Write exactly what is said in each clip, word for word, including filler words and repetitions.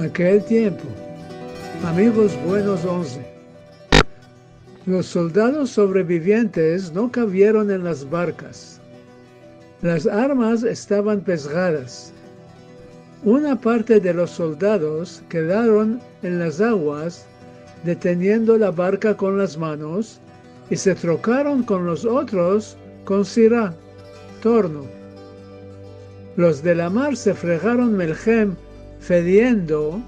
Akel tiempo. Amigos buenos, onze. Los soldados sovrevivientes no kavieron en las barkas. Las armas estavan pezgadas. Una parte de los soldados kedaron en las aguas deteniendo la barka kon las manos i se trokaron kon los otros kon sira, torno. Los de la mar se fregaron melhem fediendo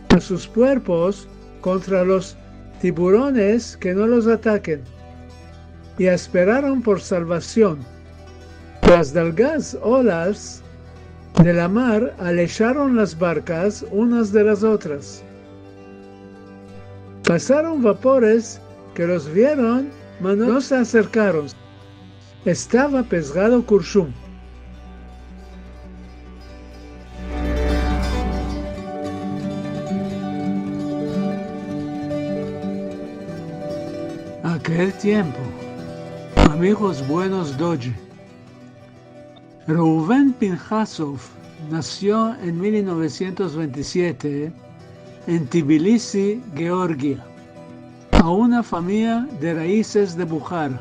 a sus kuerpos kontra los tiburones ke no los ataken, i esperaron por salvasion. Las delgadas olas de la mar alesharon las barkas unas de las otras. Pasaron vapores ke los vieron, mas no se aserkaron. Estava pezgado Kurshum. Akel tiempo. Amigos buenos, dodje. Reuven Pinhasov nasio en mil novesientos ventisiete en Tbilisi, Georgia, a una famiya de raizes de Buhara.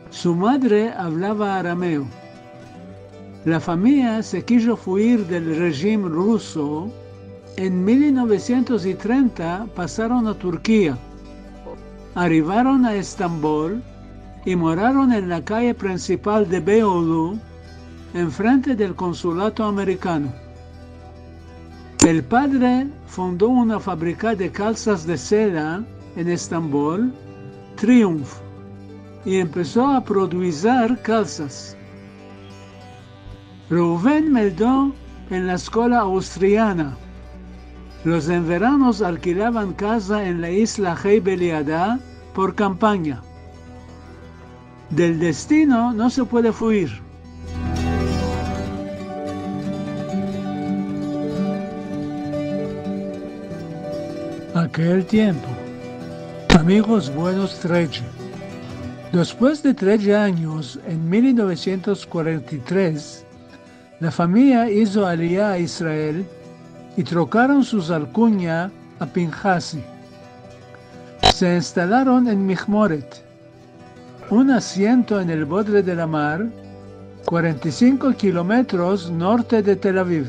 Su madre avlava arameo. La famiya se kijo fuir del rejim ruso. En mil novesientos i trenta pasaron a Turkia. Arivaron a Estambol i moraron en la kaye prinsipal de Beyoğlu, enfrente del konsulato amerikano. El padre fundo una fabrika de kalsas de seda en Estambol, Triumf, i empeso a produizar kalsas. Reuven meldo en la eskola austriana. Los enveranos alkilavan kaza en la izla Heybeliada por kampanya. Del destino no se puede fuir. Akel tiempo. Amigos buenos, tredje. Despues de tredje anyos, en mil novesientos kuarenta i tres, la famiya izo aliya a Israel i trokaron sus alkunya a Pinhasi. Se enstalaron en Mihmoret, un asiento en el bodre de la mar, kuarenta i sinko kilometros norte de Tel Aviv.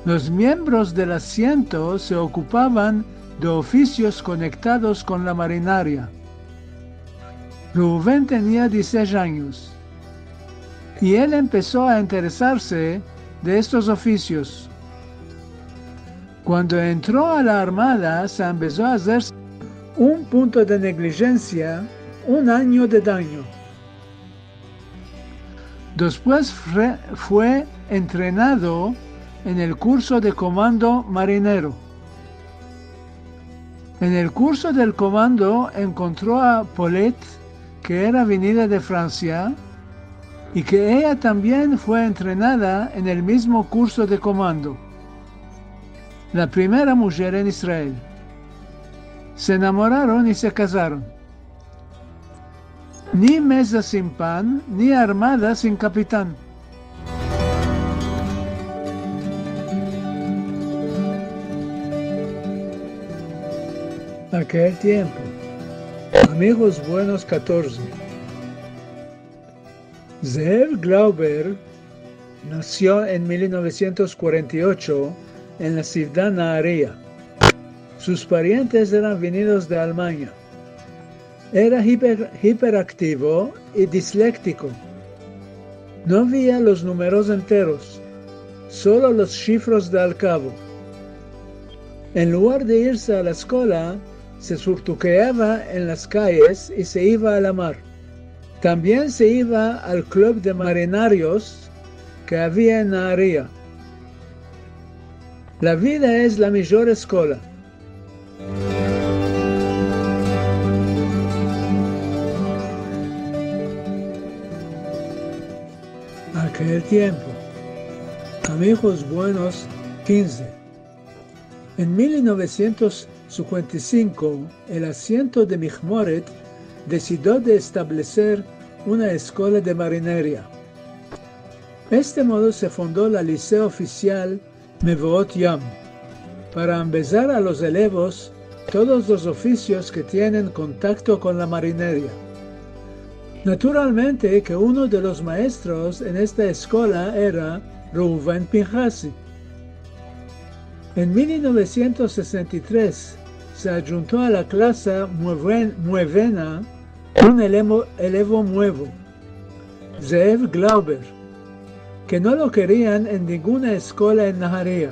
Los miembros del asiento se okupavan de ofisios konektados kon la marinaria. Reuven tenia dizisesh anyos i el empeso a interesarse de estos ofisios. Kuando entro a la armada, se empeso a azerse un punto de neglijensia, un anyo de danyo. Despues fre-, fue entrenado en el kurso de komando marinero. En el kurso del komando enkontro a Paulette, ke era vinida de Fransia, i ke eya tambien fue entrenada en el mizmo kurso de komando. La primera mujer en Israel. Se enamoraron i se kazaron. Ni meza sin pan, ni armada sin kapitan. Akel tiempo. Amigos buenos, katorze. Zeev Glauber nasio en mil novesientos kuarenta i ocho en la sivdad Naharia. Sus parientes eran vinidos de Almanya. Era hiper-, hiperaktivo i dislektiko. No via los numeros enteros, solo los shifros de al kavo. En lugar de irse a la eskola, se surtukeava en las kayes i se iva a la mar. Tambien se iva al klub de marinarios ke avia en Naharia. La vida es la mijor eskola. Akel tiempo. Amigos buenos, kinze. En mil novesientos sinkuenta i sinko, el asiento de Mihmoret desidio de estableser una eskola de marineria. Este modo se fundo la liseo ofisial Mevoot Yam, para ambezar a los elevos todos los ofisios ke tienen kontakto kon la marineria. Naturalmente ke uno de los maestros en esta eskola era Reuven Pinhasi. En mil novesientos sesenta i tres se adjunto a la klasa mueven- muevena un elemo- elevo muevo, Zeev Glauber, ke no lo kerian en ninguna eskola en Naharia.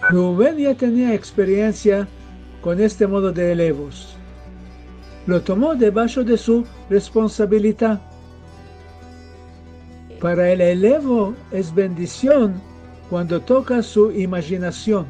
Reuven ya tenia eksperiensia kon este modo de elevos. Lo tomo debasho de su responsabilidad. Para el elevo es bendision kuando toka su imajinasion.